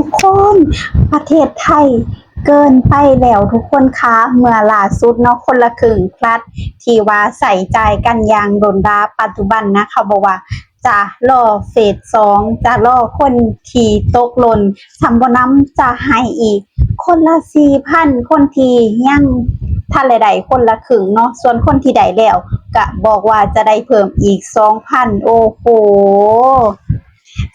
ທຸກຄົນ ປະເທດໄທເກີນໄປແລ້ວທຸກຄົນຄະ. ເມື່ອລ່າສຸດເນາະ ຄົນລະເຄິ່ງພລັດ ທີ່ວ່າໃຊ້ຈ່າຍກັນຢ່າງດົນດາ ປັດຈຸບັນນະ ເຂົາບອກວ່າຈະລໍເຟສສອງ ຈະລໍຄົນທີ່ຕົກຫຼົ່ນ ຊຳບໍ່ນຳຈະໃຫ້ອີກຄົນລະສີ່ພັນ. ຄົນທີ່ຍັງທັນໄດ້ໄດ້ຄົນລະເຄິ່ງເນາະ ສ່ວນຄົນທີ່ໄດ້ແລ້ວກະບອກວ່າຈະໄດ້ເພີ່ມອີກສອງພັນ. ໂອ້ໂຫ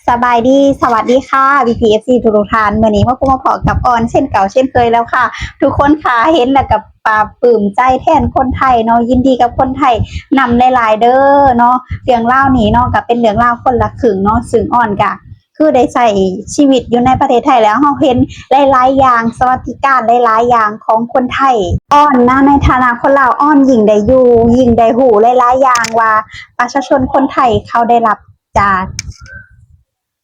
ສະບາຍດີ ສະຫວັດດີຄ່ະ ພີ່ໆ ເອັຟຊີ ທຸກໆທ່ານ. ມື້ນີ້ມາພົບມາພໍ້ກັບອອນເຊັ່ນເກົ່າເຊັ່ນເຄີຍແລ້ວຄ່ະ ທຸກຄົນຄ່ະ. ເຫັນແລ້ວກໍປາບປຶ້ມໃຈແທນຄົນໄທເນາະ ຍິນດີກັບຄົນໄທນຳຫຼາຍໆເດີເນາະ. ເລື່ອງລາວນີ້ເນາະ ກໍເປັນເລື່ອງລາວຄົນລະເຄິ່ງເນາະ ຊຶ່ງອອນກໍຄືໄດ້ໃຊ້ຊີວິດຢູ່ໃນປະເທດໄທແລ້ວ ເຮົາເຫັນຫຼາຍໆຢ່າງ ສະຫວັດດີການຫຼາຍໆຢ່າງຂອງຄົນໄທ. ອອນນະ ໃນຖານະຄົນລາວ ອອນຍິ່ງໄດ້ຢູ່ ຍິ່ງໄດ້ຮູ້ຫຼາຍໆຢ່າງວ່າປະຊາຊົນຄົນໄທເຂົາໄດ້ຮັບ ຈາກ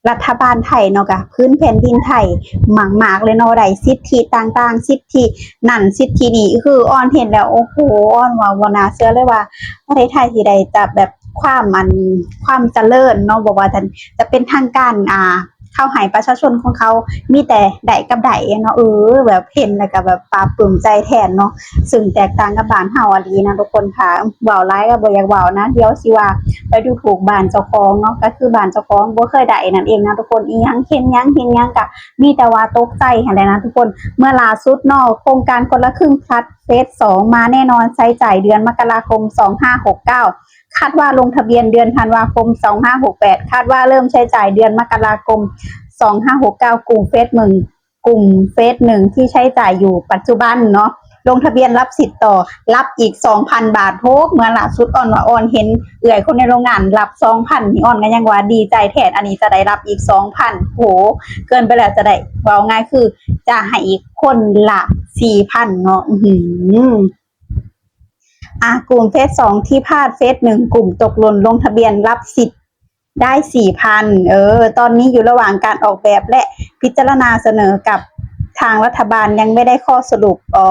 ລັດຖະບານໄທເນາະ ກະພື້ນແຜ່ນດິນໄທມາກໆເລີຍເນາະ ໄດ້ສິດທິຕ່າງໆ ສິດທິນັ້ນສິດທິນີ້. ຄືອອນເຫັນແລ້ວ ໂອ້ໂຫ ອອນວ່າບໍ່ໜ້າເຊື່ອເລີຍວ່າປະເທດໄທຊິໄດ້ຈະແບບຄວາມອັນ ຄວາມຈະເລີນເນາະ ບໍ່ວ່າຈະ ຈະເປັນທາງການ ອ່າ ເຂົາໃຫ້ປະຊາຊົນຂອງເຂົາມີແຕ່ໄດ້ກັບໄດ້ເນາະ. ເອີ ແບບເຫັນແລ້ວກໍແບບປາບປຶ້ມໃຈແທນເນາະ ຊຶ່ງແຕກຕ່າງກັບບ້ານເຮົາອີ່ຫຼີນະທຸກຄົນຄ່ະ. ເວົ້າຫຼາຍກໍບໍ່ຢາກເວົ້ານະ ດຽວຊິວ່າໄປດູຖູກບ້ານເຈົ້າຂອງເນາະ ກໍຄືບ້ານເຈົ້າຂອງບໍ່ເຄີຍໄດ້ນັ້ນເອງນະທຸກຄົນ. ອີ່ຫຍັງ ເຫັນຫຍັງ ເຫັນຫຍັງກໍມີແຕ່ວ່າຕົກໃຈຫັ້ນແຫຼະນະທຸກຄົນ. ເມື່ອລ່າສຸດເນາະ ໂຄງການຄົນລະເຄິ່ງພລັດເຟສສອງມາແນ່ນອນ ໃຊ້ຈ່າຍເດືອນມະກະລາຄົມສອງຫ້າຫົກເກົ້າ ຄາດວ່າລົງທະບຽນເດືອນທັນວາຄົມສອງຫ້າຫົກແປດ ຄາດວ່າເລີ່ມໃຊ້ຈ່າຍເດືອນມະກະລາຄົມສອງຫ້າຫົກເກົ້າ ກຸ່ມເຟສໜຶ່ງ ກຸ່ມເຟສໜຶ່ງທີ່ໃຊ້ຈ່າຍຢູ່ປັດຈຸບັນເນາະ ລົງທະບຽນຮັບສິດຕໍ່ ຮັບອີກສອງພັນບາດ. ໂຫ ເມື່ອລ່າສຸດອອນວ່າອອນເຫັນເອື້ອຍຄົນໃນໂຮງງານຮັບສອງພັນນີ້ ອອນກໍຍັງວ່າດີໃຈແທນ ອັນນີ້ຈະໄດ້ຮັບອີກສອງພັນ. ໂຫ ເກີນໄປແລ້ວ ຈະໄດ້ ເວົ້າງ່າຍຄືຈະໃຫ້ອີກຄົນລະສີ່ພັນເນາະ. ອື ອ່າ ກຸ່ມເຟສສອງທີ່ພາດເຟສໜຶ່ງ ກຸ່ມຕົກຫຼົ່ນລົງທະບຽນຮັບສິດໄດ້ສີ່ພັນ. ເອີ ຕອນນີ້ຢູ່ລະຫວ່າງການອອກແບບ ແລະ ພິຈາລະນາສະເໜີກັບທາງລັດຖະບານ ຍັງບໍ່ໄດ້ຂໍ້ສະຫຼຸບ. ອໍ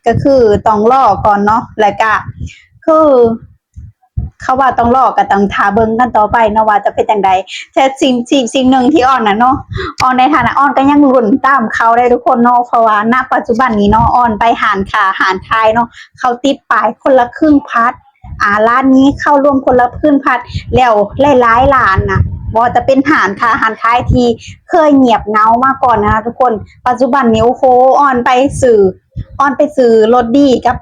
ກໍຄືຕ້ອງລໍກ່ອນເນາະ ແລ້ວກະຄື ເຂົາວ່າຕ້ອງລໍ ກໍຕ້ອງຖ້າເບິ່ງກັນຕໍ່ໄປເນາະວ່າຈະເປັນຈັ່ງໃດ. ແຕ່ສິ່ງ ສິ່ງ ສິ່ງໜຶ່ງທີ່ອອນນະເນາະ ອອນໃນຖານະອອນກໍຍັງລຸ້ນຕາມເຂົາໄດ້ທຸກຄົນເນາະ ເພາະວ່ານະປັດຈຸບັນນີ້ເນາະ ອອນໄປຮ້ານຄ້າຮ້ານຂາຍເນາະ ເຂົາຕິດປ້າຍຄົນລະເຄິ່ງພລັດ ອ່າ ຮ້ານນີ້ເຂົ້າຮ່ວມຄົນລະເຄິ່ງພລັດ ແລ້ວຫຼາຍໆຮ້ານນະ ບໍ່ວ່າຈະເປັນຮ້ານຄ້າຮ້ານຂາຍທີ່ເຄີຍງຽບເຫງົາມາກ່ອນນະທຸກຄົນ ປັດຈຸບັນນີ້ ໂອ້ໂຫ ອອນໄປຊື້ ອອນໄປຊື້ລົດດີກັບ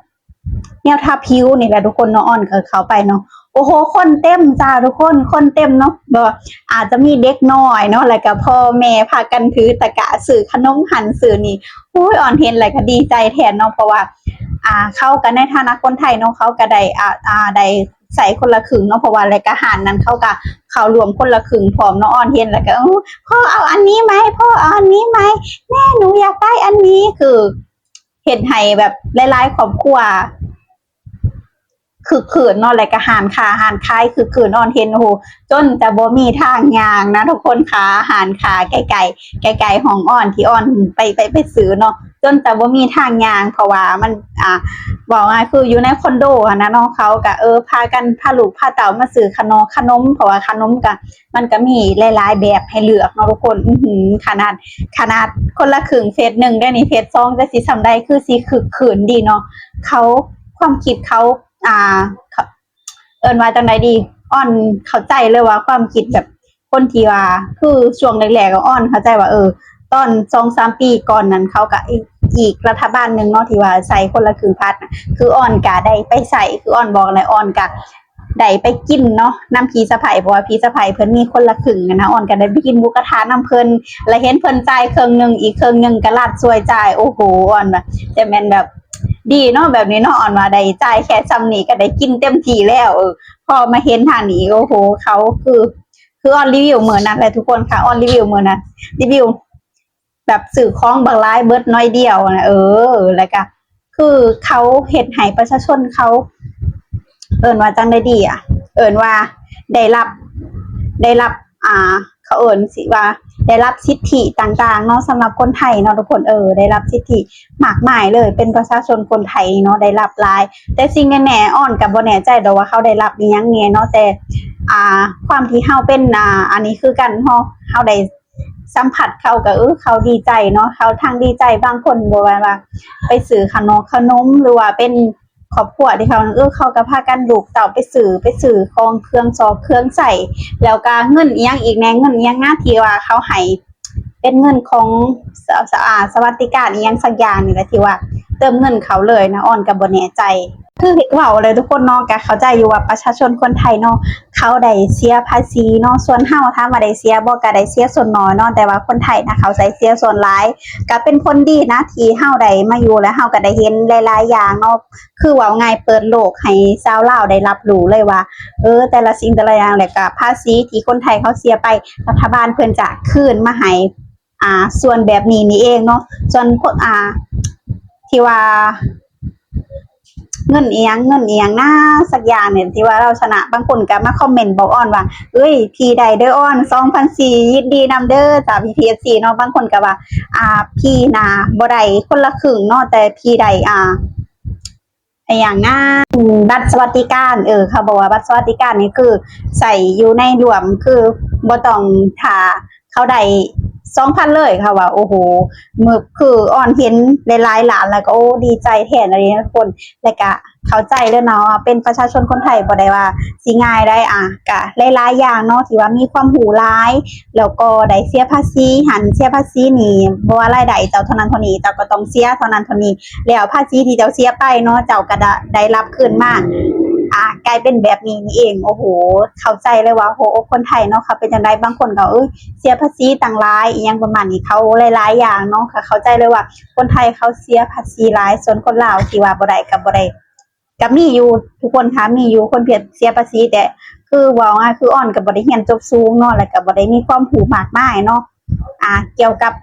ແນວທາຜິວນີ້ແຫຼະທຸກຄົນເນາະ ອອນກໍເຂົ້າໄປເນາະ ໂອ້ໂຫ ຄົນເຕັມຈ້າທຸກຄົນ ຄົນເຕັມເນາະ ແບບວ່າອາດຈະມີເດັກນ້ອຍເນາະ ແລ້ວກໍພໍ່ແມ່ພາກັນຖືຕະກະຊື້ຂະໜົມຫັ້ນຊື້ນີ້. ໂອ້ຍ ອອນເຫັນແລ້ວກໍດີໃຈແທນເນາະ ເພາະວ່າ ອ່າ ເຂົາກໍໃນຖານະຄົນໄທເນາະ ເຂົາກໍໄດ້ ອ່າ ອ່າ ໄດ້ໃຊ້ຄົນລະເຄິ່ງເນາະ ເພາະວ່າ ແລ້ວກໍຮ້ານນັ້ນເຂົາກໍເຂົ້າຮ່ວມຄົນລະເຄິ່ງພ້ອມເນາະ. ອອນເຫັນແລ້ວກໍ ເອີ ພໍ່ເອົາອັນນີ້ໄໝ ພໍ່ເອົາອັນນີ້ໄໝ ແມ່ ໜູຢາກໄດ້ອັນນີ້ ຄື ເຮັດໃຫ້ແບບຫຼາຍໆຄອບຄົວຄຶກຄື້ນເນາະ ແລ້ວກໍຮ້ານຄ້າຮ້ານຂາຍຄຶກຄື້ນ. ອອນເຫັນ ໂອ້ໂຫ ຈົນຈະບໍ່ມີທາງຍ່າງນະທຸກຄົນຂາ ຮ້ານຄ້າໃກ້ໆ ໃກ້ໆຫ້ອງອອນ ທີ່ອອນໄປ ໄປ ໄປຊື້ເນາະ ຈົນຈະບໍ່ມີທາງຍ່າງ ເພາະວ່າມັນ ອ່າ ເວົ້າງ່າຍຄືຢູ່ໃນຄອນໂດຫັ້ນນະເນາະ ເຂົາກໍ ເອີ ພາກັນ ພາລູກພາເຕົ້າມາຊື້ຂະໜົມ ຂະໜົມ ເພາະວ່າຂະໜົມກໍ ມັນກໍມີຫຼາຍໆແບບໃຫ້ເລືອກເນາະທຸກຄົນ. ອືຫື ຂະໜາດ ຂະໜາດຄົນລະເຄິ່ງເຟສໜຶ່ງເດ້ນີ້ ເຟສສອງຈະຊິສ່ຳໃດ ຄືຊິຄຶກຄື້ນດີເນາະ. ເຂົາ ຄວາມຄິດເຂົາ ອ່າ ເຂົາ ເອີ້ນວ່າຈັ່ງໃດດີ ອອນເຂົ້າໃຈເລີຍວ່າຄວາມຄິດແບບຄົນທີ່ວ່າ ຄືຊ່ວງແລກໆ ອອນເຂົ້າໃຈວ່າ ເອີ ຕອນສອງສາມປີກ່ອນນັ້ນ ເຂົາກໍອີກ ອີກລັດຖະບານໜຶ່ງເນາະ ທີ່ວ່າໃຊ້ຄົນລະເຄິ່ງພັດນະ ຄືອອນກໍໄດ້ໄປໃຊ້ ຄືອອນບອກແຫຼະ ອອນກໍ ໄດ້ໄປກິນເນາະ ນຳພີ່ສະໃພ້ ເພາະວ່າພີ່ສະໃພ້ເພິ່ນມີຄົນລະເຄິ່ງຫັ້ນນະ ອອນກໍໄດ້ໄປກິນໝູກະທະນຳເພິ່ນ ແລະ ເຫັນເພິ່ນຈ່າຍເຄິ່ງໜຶ່ງ ອີກເຄິ່ງໜຶ່ງກໍລັດຊ່ວຍຈ່າຍ. ໂອ້ໂຫ ອອນວ່າ ແຕ່ແມ່ນແບບດີເນາະ ແບບນີ້ເນາະ ອອນວ່າໄດ້ຈ່າຍແຄ່ສ່ຳນີ້ກໍໄດ້ກິນເຕັມທີ່ແລ້ວ. ເອີ ພໍມາເຫັນທາງນີ້ ໂອ້ໂຫ ເຂົາຄື ຄືອອນຣີວິວມື້ນັ້ນແຫຼະທຸກຄົນຄ່ະ ອອນຣີວິວມື້ນັ້ນ ຣີວິວ ແບບຊື້ຂອງບັກຫຼາຍເບິດໜ້ອຍດຽວນະ. ເອີ ແລ້ວກະຄືເຂົາເຮັດໃຫ້ປະຊາຊົນເຂົາ ເອີ້ນວ່າຈັ່ງໃດດີອະ ເອີ້ນວ່າໄດ້ຮັບ ໄດ້ຮັບ ອ່າ ເຂົາເອີ້ນຊິວ່າໄດ້ຮັບສິດທິຕ່າງໆເນາະ ສຳລັບຄົນໄທເນາະທຸກຄົນ. ເອີ ໄດ້ຮັບສິດທິມາກມາຍເລີຍ ເປັນປະຊາຊົນຄົນໄທເນາະ ໄດ້ຮັບຫຼາຍ. ແຕ່ສິ່ງແນ່ໆ ອອນກໍບໍ່ແນ່ໃຈດອກວ່າເຂົາໄດ້ຮັບອີ່ຫຍັງແນ່ເນາະ ແຕ່ ອ່າ ຄວາມທີ່ເຮົາເປັນ ອ່າ ອັນນີ້ຄືກັນເນາະ ເຮົາໄດ້ ສຳຜັດເຂົາກໍ ເອີ ເຂົາດີໃຈເນາະ ເຂົາທັງດີໃຈ ບາງຄົນບໍ່ວ່າ ວ່າໄປຊື້ຂະໜົມ ຂະໜົມ ຫຼືວ່າເປັນຄອບຄົວທີ່ເຂົາ ເອີ ເຂົາກໍພາກັນລູກເຕົ້າໄປຊື້ ໄປຊື້ຂອງເຄື່ອງຊອກເຄື່ອງໃຊ້ ແລ້ວກໍເງິນອີ່ຫຍັງອີກແດ່ ເງິນອີ່ຫຍັງນະ ທີ່ວ່າເຂົາໃຫ້ ເປັນເງິນຂອງ ສະ ສະ ອາ ສະຫວັດດີການອີ່ຫຍັງສັກຢ່າງນີ້ແຫຼະ ທີ່ວ່າເຕີມເງິນເຂົາເລີຍນະ ອອນກໍບໍ່ແນ່ໃຈ. ຄືເວົ້າແຫຼະທຸກຄົນເນາະ ກໍເຂົ້າໃຈຢູ່ວ່າປະຊາຊົນຄົນໄທເນາະ ເຂົາໄດ້ເສຍພາສີເນາະ ສ່ວນເຮົາຖາມວ່າໄດ້ເສຍບໍ່ ກໍໄດ້ເສຍສ່ວນນ້ອຍເນາະ ແຕ່ວ່າຄົນໄທນະ ເຂົາໃຈເສຍສ່ວນຫຼາຍ ກໍເປັນຜົນດີນະ ທີ່ເຮົາໄດ້ມາຢູ່ ແລະ ເຮົາກໍໄດ້ເຫັນຫຼາຍໆຢ່າງເນາະ ຄືເວົ້າງ່າຍ ເປີດໂລກໃຫ້ຊາວລາວໄດ້ຮັບຮູ້ເລີຍວ່າ ເອີ ແຕ່ລະສິ່ງແຕ່ລະຢ່າງ ແລະກະພາສີທີ່ຄົນໄທເຂົາເສຍໄປ ລັດຖະບານເພິ່ນຈະຄືນມາໃຫ້ ອ່າ ສ່ວນແບບນີ້ນີ້ເອງເນາະ ສ່ວນຄົນ ອ່າ ທີ່ວ່າ ເງິນອີ່ຫຍັງ ເງິນອີ່ຫຍັງນາ ສັກຢ່າງນີ້ ທີ່ວ່າລາວຊະນະ ບາງຄົນກໍມາຄອມເມັນບອກອອນວ່າ ເອີຍ ພີ່ໄດ້ເດີອອນ ສອງພັນສີ່ ຍິນດີນຳເດີຈາກ ພີພີເອັຟຊີ ເນາະ ບາງຄົນກໍວ່າ ອ່າ ພີ່ນະບໍ່ໄດ້ຄົນລະຄຶ່ງເນາະ ແຕ່ພີ່ໄດ້ ອ່າ ອີ່ຫຍັງນະ ບັດສະຫວັດດີການ ເອີ ເຂົາບອກວ່າບັດສະຫວັດດີການນີ້ຄືໃຊ້ຢູ່ໃນລວມ ຄືບໍ່ຕ້ອງຖ້າ ເຂົາໄດ້ສອງພັນເລີຍ ເຂົາວ່າ ໂອ້ໂຫ ມື້ ຄືອອນເຫັນຫຼາຍໆລ້ານ ແລ້ວກໍ ໂອ້ ດີໃຈແທນອີ່ຫຼີນະທຸກຄົນ ແລ້ວກະເຂົ້າໃຈເລີຍເນາະ ເປັນປະຊາຊົນຄົນໄທບໍ່ໄດ້ວ່າຊິງ່າຍໄດ໋ ອາ ກະຫຼາຍໆຢ່າງເນາະ ທີ່ວ່າມີຄວາມຮູ້ຫຼາຍ ແລ້ວກໍໄດ້ເສຍພາສີຫັ້ນ ເສຍພາສີນີ້ ບໍ່ວ່າລາຍໄດ້ເຈົ້າເທົ່ານັ້ນເທົ່ານີ້ ເຈົ້າກໍຕ້ອງເສຍເທົ່ານັ້ນເທົ່ານີ້ ແລ້ວພາສີທີ່ເຈົ້າເສຍໄປເນາະ ເຈົ້າກໍໄດ້ ໄດ້ຮັບຄືນມາ ອາ ກາຍເປັນແບບນີ້ນີ້ເອງ. ໂອ້ໂຫ ເຂົ້າໃຈເລີຍວ່າ ໂອ້ໂຫ ຄົນໄທເນາະ ເຂົາເປັນຈັ່ງໃດ ບາງຄົນກໍ ເອີຍ ເສຍພາສີຕັ້ງຫຼາຍ ອີ່ຫຍັງປະມານນີ້ ເຂົາຫຼາຍໆຢ່າງເນາະ ເຂົາເຂົ້າໃຈເລີຍວ່າ ຄົນໄທເຂົາເສຍພາສີຫຼາຍ ສ່ວນຄົນລາວທີ່ວ່າບໍ່ໄດ້ກໍບໍ່ໄດ້ ກໍມີຢູ່ທຸກຄົນຄ່ະ ມີຢູ່ຄົນເສຍພາສີ ແຕ່ຄືເວົ້າງ່າຍ ຄືອອນກໍບໍ່ໄດ້ຮຽນຈົບສູງເນາະ ແລ້ວກໍບໍ່ໄດ້ມີຄວາມຮູ້ມາກມາຍເນາະ ອາ ກ່ຽວກັບ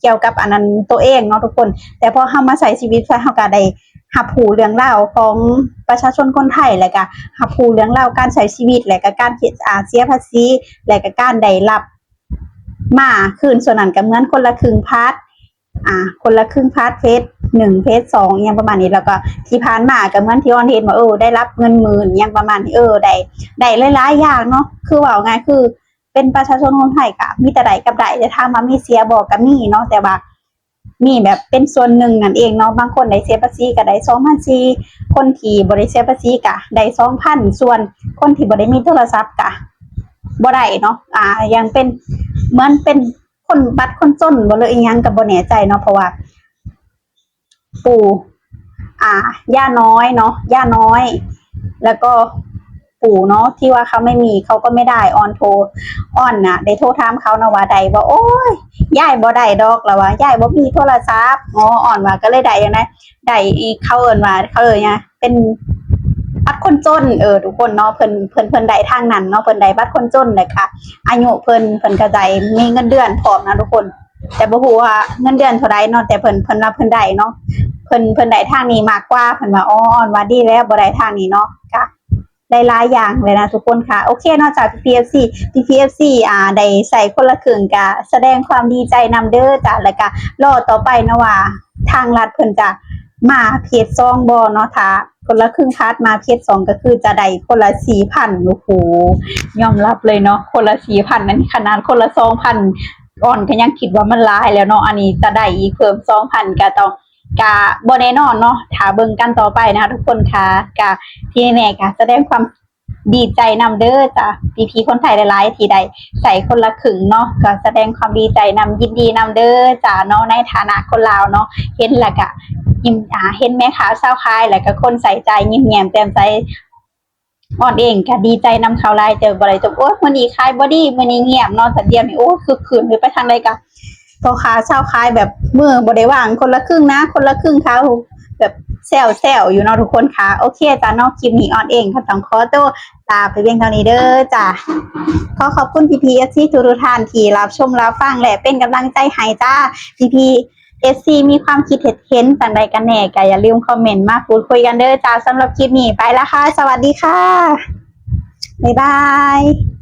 ກ່ຽວກັບອັນນັ້ນໂຕເອງເນາະທຸກຄົນ ແຕ່ພໍເຮົາມາໃຊ້ຊີວິດ ເຮົາກໍໄດ້ຮັບຮູ້ເລື່ອງລາວຂອງປະຊາຊົນຄົນໄທ ແລ້ວກໍຮັບຮູ້ເລື່ອງລາວການໃຊ້ຊີວິດ ແລ້ວກໍການ ອາ ເສຍພາສີ ແລ້ວກໍການໄດ້ຮັບມາຄືນສ່ວນນັ້ນ ກໍເໝືອນຄົນລະຄຶ່ງພາດ ອາ ຄົນລະຄຶ່ງພາດເຟສໜຶ່ງ ເຟສສອງ ອີ່ຫຍັງປະມານນີ້ ແລ້ວກໍທີ່ຜ່ານມາກໍເໝືອນທີ່ອອນເຫັນວ່າ ເອີ ໄດ້ຮັບເງິນໝື່ນ ອີ່ຫຍັງປະມານນີ້ ເອີ ໄດ້ ໄດ້ຫຼາຍໆຢ່າງເນາະ ຄືເວົ້າງ່າຍ ຄື ເປັນປະຊາຊົນຄົນໄທກະມີແຕ່ໄດ້ກັບໄດ້ ແຕ່ຖາມວ່າມີເສຍບໍ່ ກະມີເນາະ ແຕ່ວ່າມີແບບເປັນສ່ວນໜຶ່ງນັ້ນເອງເນາະ ບາງຄົນໄດ້ເສຍພາສີກະໄດ້ສອງພັນສີ່ ຄົນທີ່ບໍ່ໄດ້ເສຍພາສີກະໄດ້ສອງພັນ ສ່ວນຄົນທີ່ບໍ່ໄດ້ມີໂທລະສັບກະບໍ່ໄດ້ເນາະ ອາ ຢ່າງເປັນ ເໝືອນເປັນຄົນບັດຄົນຈົນບໍ່ ຫຼືອີ່ຫຍັງກະບໍ່ແນ່ໃຈເນາະ ເພາະວ່າ ປູ່ ອ່າ ย่าน้อยเนาะ ย่าน้อย แล้วก็ปู่เนาะ ที่ว่าเขาไม่มี เขาก็ไม่ได้ ออนโทร ออนน่ะ ได้โทรถามเขานะว่าได้บ่ โอ๊ย ยายบ่ได้ดอก แล้วว่ายายบ่มีโทรศัพท์ อ๋อ ออนว่าก็เลยได้จั่งใด ได้อีก เขาเอิ้นว่า เขาเอิ้นหยัง เป็นบัตรคนจน เออ ทุกคนเนาะ เพิ่น เพิ่น เพิ่นได้ทางนั้นเนาะ เพิ่นได้บัตรคนจน แล้วก็อายุเพิ่น เพิ่นก็ได้มีเงินเดือนพร้อมนะทุกคน แต่บ่ฮู้ว่าเงินเดือนเท่าใดเนาะ แต่เพิ่น เพิ่นว่าเพิ่นได้เนาะ เพิ่น เพิ่นได้ทางนี้มากกว่า เพิ่นว่า อ๋อ ว่าดีแล้ว บ่ได้ทางนี้เนาะ กะได้หลายอย่างเลยนะทุกคนค่ะ โอเคเนาะจ้ะ พีพีเอฟซี พีพีเอฟซี อ่า ได้ใช้คนละครึ่ง กะแสดงความดีใจนำเด้อจ้ะ แล้วกะรอต่อไปเนาะว่าทางรัฐเพิ่นจะมาเฟสสองบ่เนาะ ถ้าคนละครึ่งพาร์ทมาเฟสสอง ก็คือจะได้คนละสี่พัน โอ้โห ยอมรับเลยเนาะ คนละสี่พัน นั้นขนาดคนละสองพัน ออนก็ยังคิดว่ามันหลายแล้วเนาะ อันนี้จะได้อีกเพิ่มสองพัน ก็ต้อง กะบ่แน่นอนเนาะ ถ้าเบิ่งกันต่อไปนะคะทุกคนค่ะ กะที่แน่ๆ กะแสดงความดีใจนำเด้อจ้ะ พี่ๆ คนไทยหลายๆ ที่ได้ใช้คนละครึ่งเนาะ ก็แสดงความดีใจนำ ยินดีนำเด้อจ้ะเนาะ ในฐานะคนลาวเนาะ เห็นแล้วกะยิ้ม อ่า เห็นแม่ค้าชาวขาย แล้วกะคนใส่ใจ ยิ้มแย้มแจ่มใส ออนเองก็ดีใจนำเขาหลาย แต่บ่ได้จบ โอ๊ย มื้อนี้ขายบ่ดี มื้อนี้เงียบเนาะ แต่เดี๋ยวนี้ โอ๊ย คึกคืน ไปทางใดก็ พ่อค้าชาวขายแบบมื้อบ่ได้ว่าง คนละครึ่งนะ คนละครึ่งค่ะ แบบแซวๆ อยู่เนาะทุกคนค่ะ โอเคจ้ะเนาะ คลิปนี้ออนเองก็ต้องขอตัวลาไปเพียงเท่านี้เด้อจ้ะ ขอขอบคุณพี่ๆ เอฟซี ทุกๆ ท่านที่รับชมรับฟัง และเป็นกำลังใจให้จ้า พี่ๆ เอฟซี มีความคิดเห็นจั่งใดกันแน่ ก็อย่าลืมคอมเมนต์มาพูดคุยกันเด้อจ้า สำหรับคลิปนี้ไปละค่ะ สวัสดีค่ะ บ๊ายบาย